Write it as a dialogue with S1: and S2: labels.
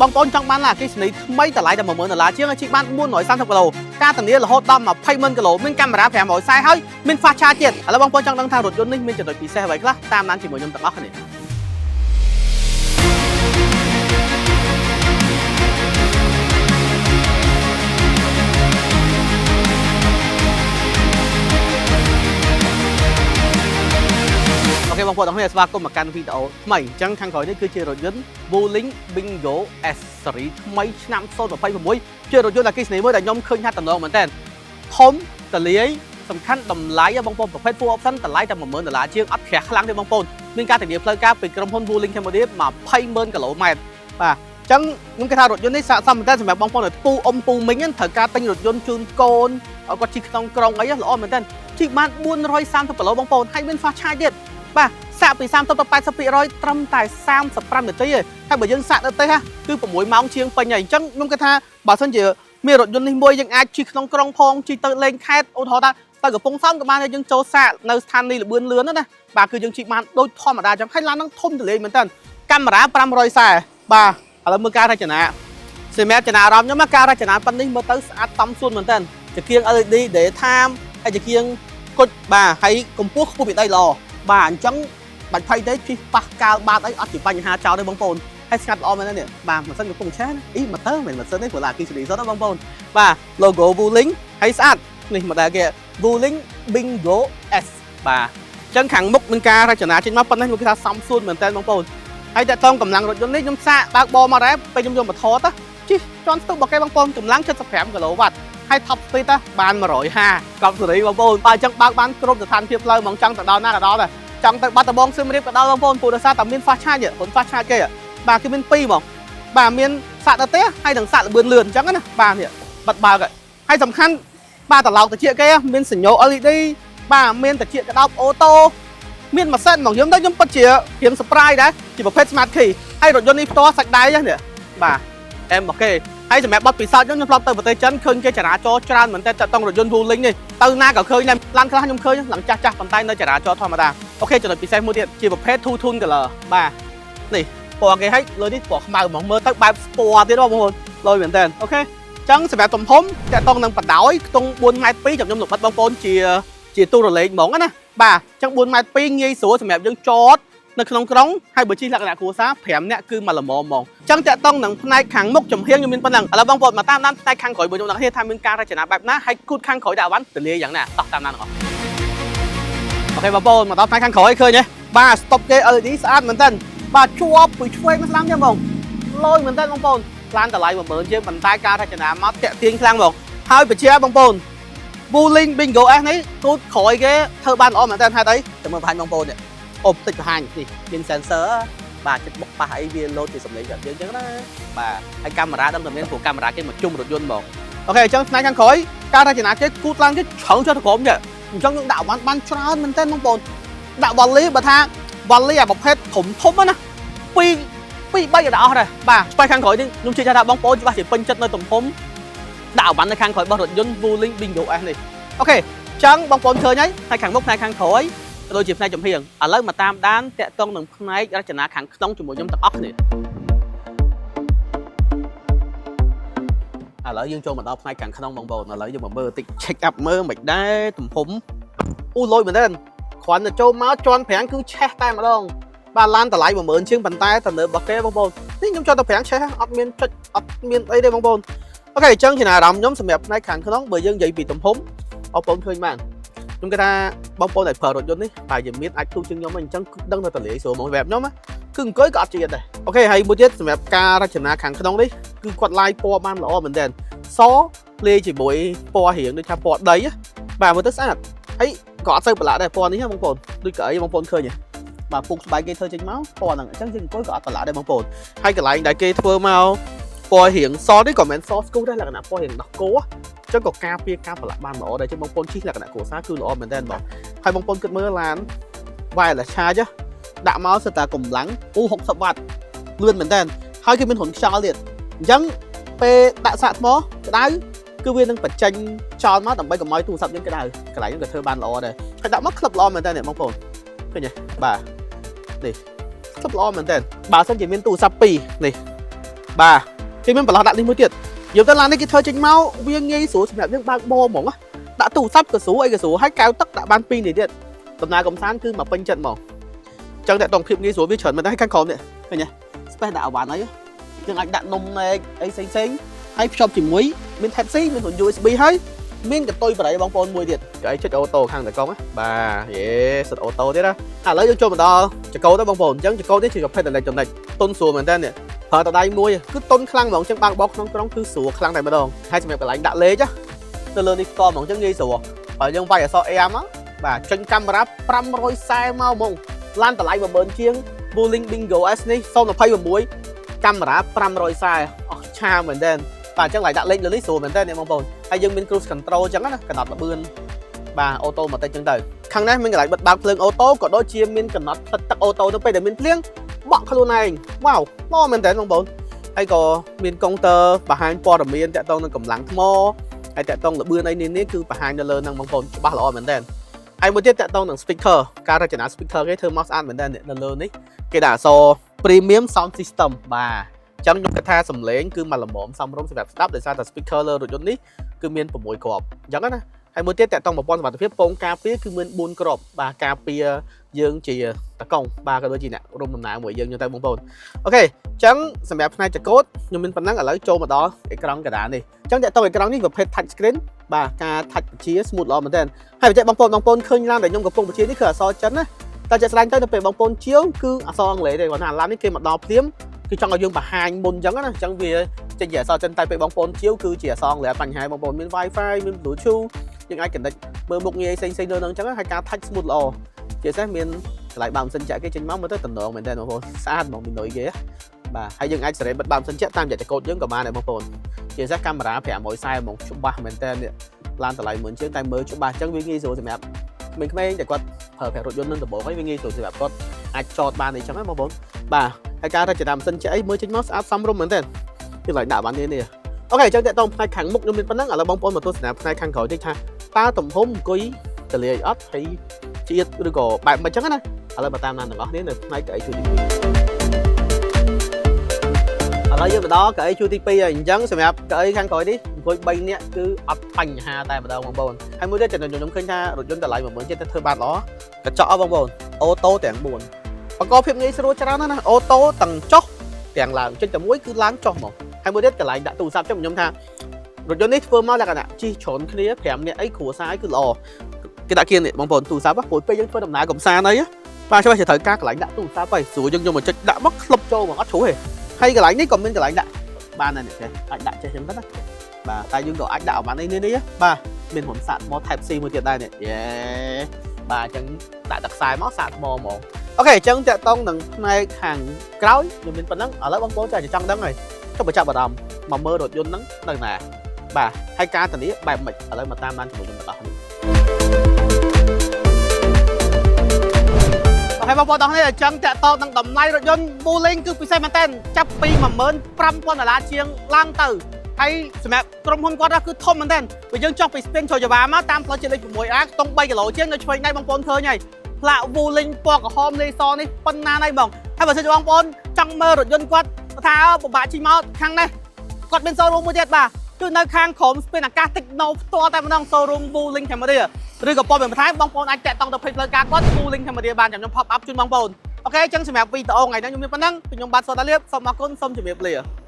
S1: បងប្អូនចង់បានឡានអគ្គិសនីថ្មីតម្លៃតែ10000ដុល្លារជាងហើយជិះបាន430គីឡូការធានារហូតដល់200,000គីឡូមានកាមេរ៉ា540ហើយមាន fast charge ទៀតឥឡូវបងប្អូនចង់ដឹងថារថយន្តនេះមានចំណុចពិសេសអ្វីខ្លះតាមដានជាមួយខ្ញុំទាំងអស់គ្នាOK បងប្អូនទាំងគ្នាស្វាគមន៍មកកាន់វីដេអូថ្មីអញ្ចឹងខាងក្រោយនេះគឺជារថយន្ត Wuling Bingo S ស៊េរីថ្មីឆ្នាំ2026ជារថយន្តអគ្គិសនីមួយដែលខ្ញុំឃើញថាតំណងមែនទែនធំទលាយសំខាន់តម្លៃបងប្អូនប្រភេទ full option តម្លៃតែ10000ដុល្លារជាងអត់ក្រាស់ខ្លាំងទេបងប្អូនមានការធានាផ្លូវការពីក្រុមហ៊ុន Wuling Cambodia 200,000គីឡូម៉ែត្របាទអញ្ចឹងខ្ញុំគិតថារថយន្តនេះស័ក្តិសមមែនទែនសម្រាប់បងប្អូនដែលពូអ៊ំពូមីងហ្នឹងត្រូវការទិញរថយន្តជូនកូនឲ្យគាត់ជិះក្នុងក្រុងអីល្អមែនទែនជិះបាន430គីឡូបងប្អូនហើយមាន fast charge ទៀតបាទសាកពី30ទៅ80%ត្រឹមតែ35នាទីទេហើយបើយើងសាកទៅទេគឺ6ម៉ោងជាងពេញហើយអញ្ចឹងខ្ញុំគិតថាបើសិនជាមានរថយន្តនេះមួយយើងអាចជិះក្នុងក្រុងផងជិះទៅលេងខេត្តឧទាហរណ៍ថាទៅកំពង់សោមក៏បានដែរយើងចូលសាកនៅស្ថានីយ៍លបឿនលឿនណាបាទគឺយើងជិះបានដូចធម្មតាអញ្ចឹងហើយឡានហ្នឹងធំទូលាយមែនតើកាមេរ៉ា540បាទឥឡូវមើលការរចនាសម្រាប់ចំណាអារម្មណ៍ខ្ញុំការរចនាប៉ុណ្នេះមើលទៅស្អាតតំសួនមែនតើចង្គៀង LED daytime ហើយចង្គៀងគុជបាទហើយកម្ពស់ខ្ពស់ពីដីល្អបាទអញ្ចឹងបាច់ភ័យទេជិះប៉ះកាលបាតអីអត់ជាបញ្ហាចោលទេបងប្អូនហើយស្ងាត់ល្អមែនទេនេះបាទម៉ាស៊ីនកំពុងឆេះណាអីម៉ូទ័រមិនមែនម៉ាស៊ីនទេព្រោះឡាអគ្គិសនីសុទ្ធណាបងប្អូនបាទ logo Wuling ហើយស្អាតនេះ model គេ Wuling Bingo S បាទអញ្ចឹងខាងមុខមានការរចនាចេញមកប៉ុណ្ណេះខ្ញុំគិតថាសមសួនមែនតើបងប្អូនហើយតើតងកម្លាំងរថយន្តនេះខ្ញុំសាកបើកបរមកដែរពេលខ្ញុំយកមកថតជិះជាន់ស្ទុះរបស់គេបងប្អូនកម្លាំង75គីឡូវ៉ាត់ហើយ top speed បាន150កប់សេរីបងប្អូនបើអញ្ចឹងបើកបានគ្រប់ស្ថានភាពផ្លូវហ្មងចង់ទៅដល់ណាក៏ដល់ដែរចង់ទៅបាត់ដំបងសៀមរាបក៏ដល់បងប្អូនព្រោះដោយសារតែមាន fast charge ហ៊ុន fast charge គេបាទគឺមាន2ហ្មងបាទមានសាកទៅផ្ទះហើយនិងសាកលបឿនលឿនអញ្ចឹងណាបាទនេះបាត់បើកហើយសំខាន់បាទត្រឡោកតិចគេមានសញ្ញោ LED បាទមានតិចក្តោប auto មានម៉ាស៊ីនហ្មងខ្ញុំទៅខ្ញុំពិតជារៀង surprise ដែរជាប្រភេទ smart key ហើយរថយន្តនេះផ្ទាល់សាច់ដៃហ្នឹងនេះបាទអែម OK ហើយសម្រាប់បទពិសោធន៍ខ្ញុំខ្ញុំធ្លាប់ទៅប្រទេសចិនឃើញគេចរាចរណ៍ច្រើនមែនតើតតងរថយន្ត Wuling នេះទៅណាក៏ឃើញដែរឡានខ្លះខ្ញុំឃើញឡើងចាស់ចាស់ប៉ុន្តែនៅចរាចរណ៍ធម្មតាOK ចំណុចពិសេសមួយទៀតជាប្រភេទ two tone color បាទនេះពណ៌គេឲ្យលើនេះពណ៌ខ្មៅហ្មងមើលទៅបែបស្ពណ៌ទៀតបងប្អូនលយមែនតើOK ចឹងសម្រាប់ទំហំតកតងនឹងបណ្ដោយខ្ទង់4ម៉ែត្រ2ចាំខ្ញុំលម្អិតបងប្អូនជាជាទូរលេខហ្មងណាបាទចឹង4ម៉ែត្រ2ងាយស្រួលសម្រាប់យើងចតនៅក្នុងក្រុងហើយបើជិះលក្ខណៈគ្រួសារ5នាក់គឺមកល្មមហ្មងចឹងតកតងនឹងផ្នែកខាងមុខចំហៀងខ្ញុំមានប៉ុណ្ណឹងឥឡូវបងប្អូនមកតាមដានផ្នែកខាងក្រោយមួយខ្ញុំដល់គ្នាថាមានការរចនាបែបណាហើយគូតខាងក្រោយដាក់អវ៉ាន់ទលាយយ៉ាងណាតោះតាមដានទាំងអស់OK បងប្អូនមកដល់ផ្នែកខាងក្រោយឃើញទេបាទ stop គេ LED ស្អាតមែនទែនបាទជាប់ពីឆ្វេងមកស្ដាំចឹងបងលយមែនទែនបងប្អូនឡានតម្លៃ10000ជាងប៉ុន្តែការរចនាមកតាក់ទាញខ្លាំងហ្មងហើយបញ្ជាបងប្អូន Wuling Bingo S នេះគូតក្រោយគេធ្វើបានល្អមែនទែនហេតុអីតែមើលបង្ហាញបងប្អូននេះអូតិចបង្ហាញនេះមាន sensor បាទចិត្តបុកប៉ះអីវាលោតជាសំឡេងប្រាប់យើងចឹងណាបាទហើយកាមេរ៉ាដឹងតែមានព្រោះកាមេរ៉ាគេមកជុំរថយន្តហ្មង OK អញ្ចឹងផ្នែកខាងក្រោយការរចនាគេគូតឡើងគេជ្រៅចុះទៅក្រោមចេះអញ្ចឹងយើងដាក់វ៉ាន់បានច្រើនមែនទែនបងប្អូនដាក់វ៉ាលីបើថាវ៉ាលីអាប្រភេទធំធំណា2 2 3ក៏ដាក់អស់ដែរបាទស្បែកខាងក្រោយនេះខ្ញុំជឿថាបងប្អូនច្បាស់ជាពេញចិត្តនៅទំហំដាក់អវ៉ាន់នៅខាងក្រោយរបស់រថយន្ត Wuling Bingo S នេះOK ចឹងបងប្អូនឃើញហើយផ្នែកខាងមុខផ្នែកខាងក្រោយក៏ដូចជាផ្នែកចំហៀងឥឡូវមកតាមដានតាក់ទងនឹងផ្នែករចនាខាងក្នុងជាមួយខ្ញុំទាំងអស់គ្នាឥឡូវយើងចូលមកដល់ផ្នែកខាងក្នុងបងប្អូនឥឡូវយើងមកមើលតិច check up មើលមិនដែរទំហំអូលយមែនទេគ្រាន់តែចូលមកជន់ប្រាំងគឺឆេះតែម្ដងបាទឡានតម្លៃ10000ជាងប៉ុន្តែតំណើបរបស់គេបងប្អូននេះខ្ញុំចង់ទៅប្រាំងឆេះអត់មានចុចអត់មានអីទេបងប្អូន OK អញ្ចឹងចំណាអារម្មណ៍ខ្ញុំសម្រាប់ផ្នែកខាងក្នុងបើយើងនិយាយពីទំហំបងប្អូនឃើញបានខ្ញុំគិតថាបងប្អូនដែលប្រើរថយន្តនេះតែជាមានអាចទូជាងខ្ញុំអញ្ចឹងគឺដឹងតែតលាយស្រួលហ្មងសម្រាប់ខ្ញុំគឺអង្គុយក៏អត់ជាតិដែរ OK ហើយមួយទៀតសម្រាប់ការរចនាខាងក្នុងនេះគឺគាត់ឡាយពណ៌បានល្អមែនទែនសលាយជាមួយពណ៌រៀងដូចថាពណ៌ដីបាទមើលទៅស្អាតហើយក៏អត់សូវប្រឡាក់ដែរពណ៌នេះបងប្អូនដូចកៅអីបងប្អូនឃើញទេបាទពុកស្បែកគេធ្វើចេញមកពណ៌ហ្នឹងអញ្ចឹងយើងអង្គុយក៏អត់ប្រឡាក់ដែរបងប្អូនហើយកន្លែងដែលគេធ្វើមកពណ៌រៀងសនេះក៏មិនមែនសស្គូដែរលក្ខណៈពណ៌រៀងដោះគោអញ្ចឹងក៏ការពារការប្រឡាក់បានល្អដែរចឹងបងប្អូនជិះលក្ខណៈគ្រួសារគឺល្អមែនទែនបងហើយបងប្អូនគិតមើលឡាន wireless charge ដាក់មកសិតតែកម្លាំងអូ60វ៉ាត់លឿនមែនទែនហើយគេមានរុនខ្យល់ទៀតអញ្ចឹងពេលដាក់សាកថ្មក្តៅគឺវានឹងបញ្ចេញខ្យល់មកដើម្បីកុំឲ្យទូរស័ព្ទយើងក្តៅកន្លែងហ្នឹងក៏ធ្វើបានល្អដែរហើយដាក់មកក្លឹបល្អមែនទែននេះបងប្អូនឃើញទេបាទនេះក្លឹបល្អមែនទែនបើសិនជាមានទូរស័ព្ទ2នេះបាទ គេមានប្រឡោះដាក់នេះមួយទៀតនិយាយទៅឡាននេះគេធ្វើចេញមកវាងាយស្រួលសម្រាប់យើងបើកបរហ្មងណាដាក់ទូរស័ព្ទក៏ស្រួលអីក៏ស្រួលហើយកែវទឹកដាក់បានពីរនេះទៀតដំណើរកំសាន្តគឺមកពេញចិត្តហ្មងអញ្ចឹងតែតងភាពងាយស្រួលវាច្រើនមែនទេខាងក្រោមនេះឃើញទេ space ដាក់អវ៉ាន់អីយើងអាចដាក់នំណែកអីផ្សេងផ្សេងហើយភ្ជាប់ជាមួយមាន Type C មាន USB ហើយមានកតុយបរិយបងប្អូនមួយទៀតគេឲ្យចុច auto ខាងតកង់ណាបាទយេសិត auto ទៀតណាឥឡូវយើងចូលមកដល់ចកោទៅបងប្អូនអញ្ចឹងចកោនេះជាប្រភេទ electronic តុនស្រួលមែនតើនេះប្រើតដៃមួយគឺតុនខ្លាំងហ្មងអញ្ចឹងបើកបោកក្នុងក្រុងគឺស្រួលខ្លាំងតែម្ដងហើយសម្រាប់កន្លែងដាក់លេខទៅលើនេះផ្ទាល់ហ្មងអញ្ចឹងងាយស្រួលបើយើងវាយអក្សរ A មកបាទចេញកាមេរ៉ា540មកហ្មងឡានតម្លៃ10000ជាង Wuling Bingo S នេះ026កាមេរ៉ា540អស់ឆាមែនតើបាទអញ្ចឹងឡើយដាក់លេខលើនេះស្រួលមែនតើអ្នកបងប្អូនហើយយើងមាន cruise control អញ្ចឹងណាកំណត់ល្បឿនបាទ automatic អញ្ចឹងទៅខាងនេះមានកន្លែងបិទបើកភ្លើង auto ក៏ដូចជាមានកំណត់ផ្លិតទឹក auto ទៅពេលដែលមានភ្លៀងបក់ខ្លួនឯងវ៉ាវល្អមែនតើបងប្អូនហើយក៏មានកុងទ័របង្ហាញព័ត៌មានតាក់ទងនឹងកម្លាំងថ្មហើយតាក់ទងល្បឿនអីនេះគឺបង្ហាញនៅលើហ្នឹងបងប្អូនច្បាស់ល្អមែនតើហើយមួយទៀតតាក់ទងនឹង speaker ការរចនា speaker គេធ្វើមកស្អាតមែនតើនៅលើនេះគេដាក់អក្សរ Premium Sound System បាទអញ្ចឹងខ្ញុំគិតថាសំឡេងគឺមកល្មមសមរម្យសម្រាប់ស្ដាប់ដោយសារតែ speaker លើរថយន្តនេះគឺមាន6គ្រាប់អញ្ចឹងណាហើយមួយទៀតតាក់ទងប្រព័ន្ធសុវត្ថិភាពពងការពារគឺមាន4គ្រាប់បាទការពារយើងជាតកង់បាទក៏ដូចជាអ្នករួមដំណើរមួយយើងទៅបងប្អូន OK អញ្ចឹងសម្រាប់ផ្នែកចកោតខ្ញុំមានប៉ុណ្ណឹងឥឡូវចូលមកដល់អេក្រង់កណ្ដាលនេះអញ្ចឹងតាក់ទងអេក្រង់នេះប្រភេទ touch screen បាទការ touch បញ្ជា smooth ល្អមែនទែនហើយបញ្ជាក់បងប្អូនបងប្អូនឃើញឡានដែលខ្ញុំកំពុងបញ្ជានេះគឺអក្សរចិនណាតែជាក់ស្ដែងទៅដល់ពេលបងប្អូនជាវគឺអក្សរអង់គ្លេសទេគាត់ថាឡាននេះគេមកដល់ភ្លាមគឺចង់ឲ្យយើងបង្ហាញមុនអញ្ចឹងណាអញ្ចឹងវាចេញជាអក្សរចិនតែពេលបងប្អូនជាវគឺជាអក្សរអង់គ្លេសបញ្ហាបងប្អូនមាន Wi-Fi មាន Bluetooth យើងអាច connect មើលមុខងារផ្សេងៗលើហ្នឹងអញ្ចឹងហើយការ touch smooth ល្អជាពិសេសមានកន្លែងបើកម៉ាស៊ីនចាក់គេចេញមកមើលទៅតំណងមែនតើបងប្អូនស្អាតហ្មងមីនុយគេបាទហើយយើងអាចសេរីបិទបើកម៉ាស៊ីនចាក់តាមរយៈចកោតយើងក៏បានដែរបងប្អូនជាពិសេសកាមេរ៉ា540ហ្មងច្បាស់មែនតើនេះឡានតម្លៃ10000ជាងតែមើលច្បាស់អញ្ចឹងវាងាយស្រួលសម្រាប់ក្មេងៗដែលគាត់ប្រើប្រាស់រថយន្តនឹងដំបូងហើយវាងាយស្រួលសម្រាប់គាត់អាចចតបានអីចឹងណាបងប្អូនបាទហើយការរចនាម៉ាស៊ីនចាក់អីមើលចេញមកស្អាតសមរម្យមែនតើគឺឡើយដាក់បាននេះនេះ OK អញ្ចឹងតើតោងផ្នែកខាងមុខខ្ញុំមានប៉ុណ្ណឹងឥឡូវបងប្អូនមកទស្សនាផ្នែកខាងក្រោយតិចថាតើទំហំអង្គុយទលាយអត់ហើយជាតិឬក៏បែបមិនអញ្ចឹងណាឥឡូវមកតាមដានទាំងអស់គ្នានៅផ្នែកកៅអីជួរទី2ឥឡូវយើងមកដល់កៅអីជួរទី2ហើយអញ្ចឹងសម្រាប់កៅអីខាងក្រោយនេះអង្គុយ3នាក់គឺអត់បញ្ហាតែម្ដងបងប្អូនហើយមួយទៀតចំណុចខ្ញុំឃើញថារថយន្តតម្លៃ10000ចិត្តទៅធ្វើបានល្អកញ្ចក់បងប្អូន auto ទាំង4បង្កភាពងាយស្រួលច្រើនណាស់ណា auto ទាំងចុះទាំងឡើងចុចតែមួយគឺឡើងចុះហ្មងហើយមួយទៀតកន្លែងដាក់ទូរស័ព្ទចឹងខ្ញុំថារថយន្តនេះធ្វើមកលក្ខណៈជិះច្រើនគ្នា5នាក់អីគ្រួសារអីគឺល្អគេដាក់គៀននេះបងប្អូនទូរស័ព្ទព្រោះពេលយើងធ្វើដំណើរកំសាន្តអីបាទច្បាស់ជាត្រូវការកន្លែងដាក់ទូរស័ព្ទហើយស្រួលយើងយកមកចុចដាក់មកក្លុបចូលមកអត់ជ្រុះទេហើយកន្លែងនេះក៏មានកន្លែងដាក់បានដែរនេះចេះអាចដាក់ចេះចឹងទៅណាបាទតែយើងក៏អាចដាក់អវ៉ាន់នេះនេះបាទមានហ៊ុនសាកថ្ម Type C មួយទៀតដែរនេះយេបាទអញ្ចឹងដាក់តែខ្សែមកសាកថ្មហ្មង OK អញ្ចឹងតាក់តងនឹងផ្នែកខាងក្រោយខ្ញុំមានប៉ុណ្ណឹងឥឡូវបងប្អូនចាចង់ដឹងហើយចុះបើចាប់អារម្មណ៍មកមើលរថយន្តហ្នឹងនៅណាបាទហើយការធានាបែបម៉េចឥឡូវមកតាមដានជាមួយខ្ញុំទាំងអស់គ្នា OK បងប្អូនទាំងនេះអញ្ចឹងតាក់ទងនឹងតម្លៃរថយន្ត Wuling គឺពិសេសមែនទែនចាប់ពី15000ដុល្លារជាងឡើងទៅហើយសម្រាប់ក្រុមហ៊ុនគាត់គឺធំមែនទែនបើយើងចុះពីស្ពានជ្រោយចង្វាមកតាមផ្លូវជាតិលេខ 6A ខ្ទង់3គីឡូជាងនៅឆ្វេងដៃបងប្អូនឃើញហើយផ្លាក Wuling ពណ៌ក្រហមលេសនេះប៉ុណ្ណាណៃបងហើយបើសិនជាបងប្អូនចង់មើលរថយន្តគាត់ថាពិបាកជិះមកខាងនេះគាត់មាន showroom មួយទៀតបាទគឺនៅខាងក្រោមស្ពានអាកាស Techno ផ្ទាល់តែម្ដង showroom Wuling Cambodia ឬក៏ព័ត៌មានបន្ថែមបងប្អូនអាចតាក់ទងទៅ page ផ្លូវការគាត់ Wuling Cambodia បានចាំខ្ញុំ pop up ជូនបងប្អូន OK អញ្ចឹងសម្រាប់វីដេអូថ្ងៃនេះខ្ញុំមានប៉ុណ្ណឹងខ្ញុំបាទសូដាលៀបសូមអរគុណសូមជម្រាបលា។